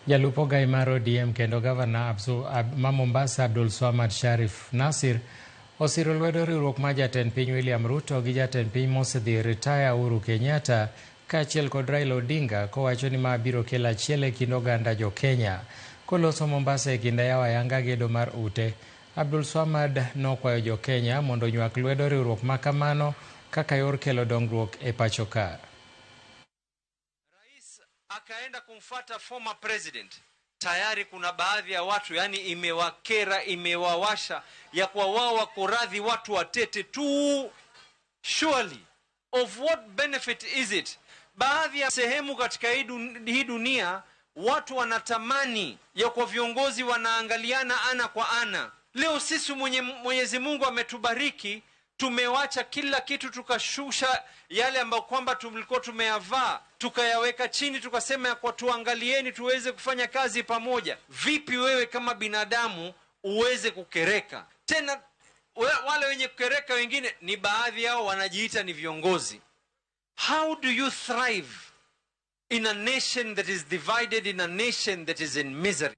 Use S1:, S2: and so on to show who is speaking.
S1: Jalup ogai mar ODM kendo gavana ma Mombasa Abdulswamad Sharif Nasir osiro lwedo riwruok mar jatend piny William Ruto gi jatend piny mosedhi ritaya Uhuru Kenyatta kaachiel kod Raila Odinga kowacho ni ma biro kelo achiel e kind oganda jo Kenya. Koloso Mombasa e kinde yawo ayanga gedo mar ute, Abdulswamad nokwayo jo Kenya mondo onywak lwedo riwruok ma kamano kaka yor kelo dongruok e pacho ka.
S2: Rais akaenda kumfuata former president, tayari kuna baadhi ya watu yani imewakera, imewawasha ya kwa wao wako radhi watu watete tu. Surely of what benefit is it? Baadhi ya sehemu katika hii dunia watu wanatamani ya kwa viongozi wanaangaliana ana kwa ana. Leo sisi Mwenyezi Mungu ametubariki, tumewacha kila kitu, tukashusha yale ambayo kwamba tulikuwa tumeyavaa, tukayaweka chini, tukasema ya kwa tuangalieni tuweze kufanya kazi pamoja. Vipi wewe kama binadamu uweze kukereka? Tena wale wenye kukereka wengine ni baadhi yao wanajiita ni viongozi. How do you thrive in a nation that is divided, in a nation that is in misery?